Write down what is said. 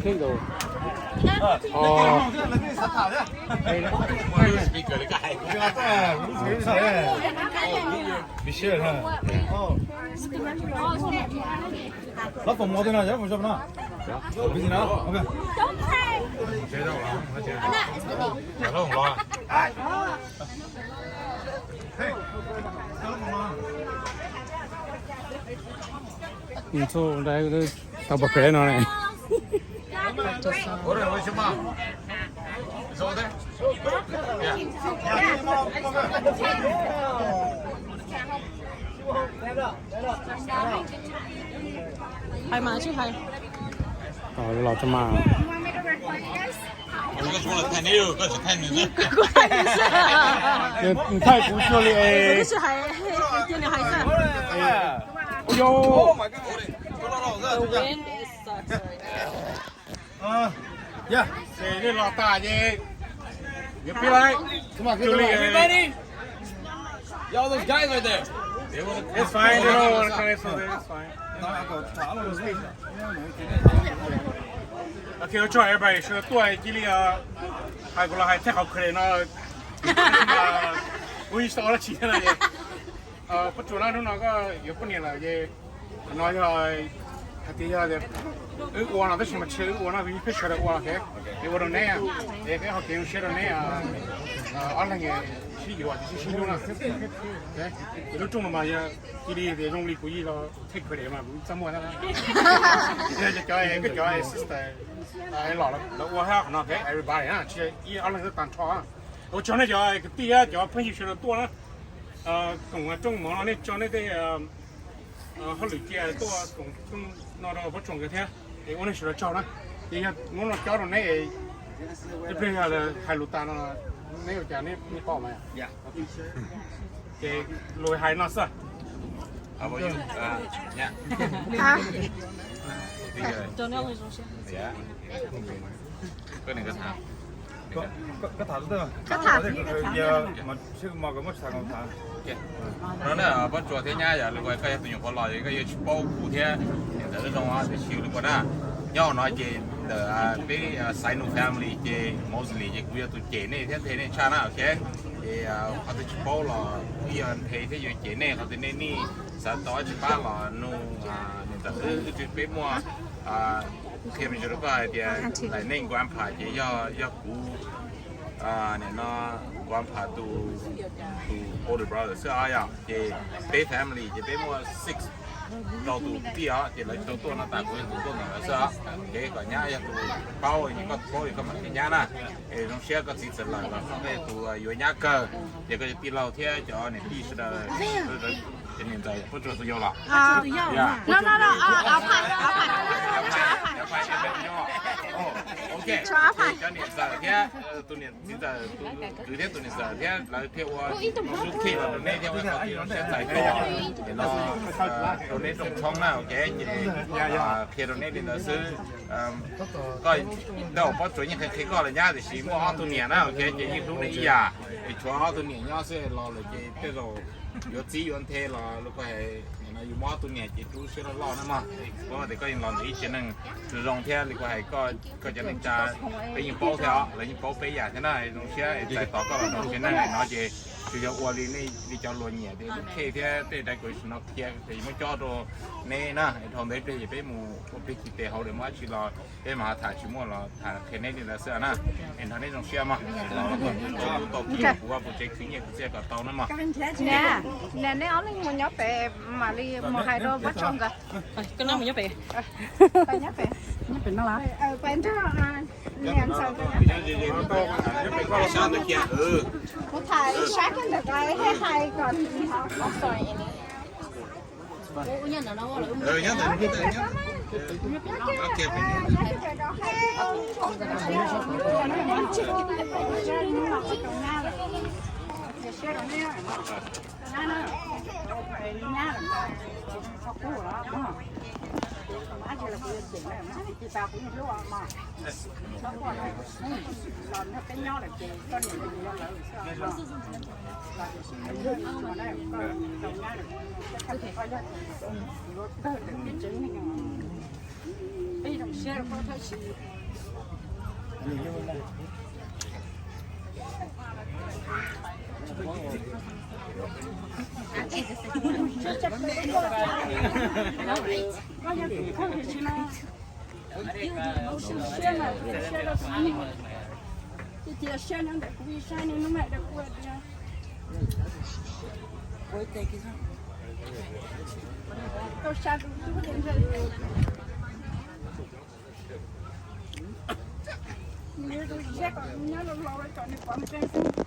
Cake though. Oh. Lab foom mov tej no, lab foom shop no. Busy no. Okay. Tau pom pem no ne. Hais mas tsis hais. Los tso mas. Nws thaij kuv cuag li es. Ua yau. Ces nej los tas ces yuav pib lawm. Everybody? Yeah, all those guys right there. It's fine, they don't want to come in, so it's fine. Okay, ua tsaug everybody, sawv daws tuaj cia li hais kuv los hais thiab qhov credit no. Kuv yeej xav ua dab tsi thiab no. Pob tsuas no hnub no koj yuav poj niam lawm ces no yog hais tias yog wb ua no tab sis mas tsis wb ua no, peb sawv daws ua los es ua rau neb, es peb ho kev zoo siab rau neb ob leeg sib yuav sib sib hlub no. Ces lub rooj no mas yog cia li tias zoo li kuv yeej los take credit mas kuv txaj muag thiab. Cov, cov sister los lawv ua thiab qhov no, everybody na, tsis ib ob leeg twb tag nrho. Ua tsaug nej cov kwv tij, cov phooj ywg sawv daws tuaj na. Koom rooj mov no nej tso nej tej hauj lwm cia tuaj koom rooj no rau pob tsuas nkawd thiab. Es ua nej sawv daws tsaug na. Ces yog muab no cob rau neb, ib pliag yog hais lus tas no, neb ua cas neb paub mas. Ces lus hais no xwb. No na, pob tsuas thiab nyab, yog li koj yog tus nyuam qhuav los es koj yuav tsis paub kuv thiab niam ntxawm zoo tiam sis li kuv na, nyob hauv no ces ntawm peb Sainu family ces mostly ces kuv yog tus cem nej thiab nthe nej tshaj na, ok. Ces qhov twg tsis paub los wb yuav nthe thiab yuav cem nej, qhov twg nej nij xav tau dab tsi pab los nug niam ntxawm wb, peb muaj qhia me ntsis rau koj hais tias lawv nej grandpa ces yog, yog kuv, nim no grandpa tus, tus older brother xwb os yom. Ces peb family ces peb muaj six, rau tus tij os, ces lawv tsis tau tuaj no tas kuv yog tus tuaj ntawm lawv xwb os. Ces kom nyab yog tus paub, ces koj paub ces koj mam li nyab na. Es zoo siab koj txiv txawm lawm los koj yog tus yuav nyab kawg, ces koj cov tij laug thiab cov niam tij sawv daws, cov niam ntxawm pob tsuas tus yau los. Ok, cov niam ntxawm thiab tus niam txiv ntxawm, tus kwv thiab tus niam ntxawm thiab lawv thiaj ua lub cake los rau nej thiab ua qhov twg zoo siab txais tos, ces no rau neb rooj tshoob na, ok. Ces qhia rau neb li ntawd xwb. Koj, ntawm pob tsuas yeej qhia qhia koj lawm nyab, tiam sis muaj ob tug niam na, ok, ces yeej hlub nej ib yam. Es tshuav ob tug niam nyob xwb, los lawm ces tej zaum yuav txib yuav nthe los lawv kuj hais yus muaj ob tug niam ces rub siab loj loj na mog. Paub tias koj yeej los ntawm ib tsev neeg zoo zoo thiab li kuv hais koj, koj cov neej tsa peb yeej paub thiab os, lawv yeej paub peb yam thiab na. Zoo siab txais tos koj los rau tsev neeg no ces tsuas yog ua li nej li cov luag nyiam tias lub cake thiab tej decoration no qhia ces muab cob rau neb na. Dhau ntawd ib pliag ces peb mus ua plig tes hauv lawm, muaj dab tsi los peb mam tham, tsis muaj los tham qhia neb li ntawd xwb na. Es nrog neb zoo siab mog, los tau lub tau kis kuv ua pus tsev khwv nyiaj khwv txiaj kom tau na mog. Neb ob leeg mus nyob pem mam li mus hais rau pob tsuas nkawd. Nyob pem, nyob pem no los. Kuv tham sab kiag ntawm ko thiaj hais kom. Peb zoo siab rau koj tab sis koj yog tus kheej tiam sis mas zoo siab mas siab rau tus neeg, cia cia siab nyob ntawm kuv ib sab niaj hnub hais rau kuv tias koj sab tus tub tias ntshe nws tus siab kom nws nyob los los kom nws pom nws qee xwb.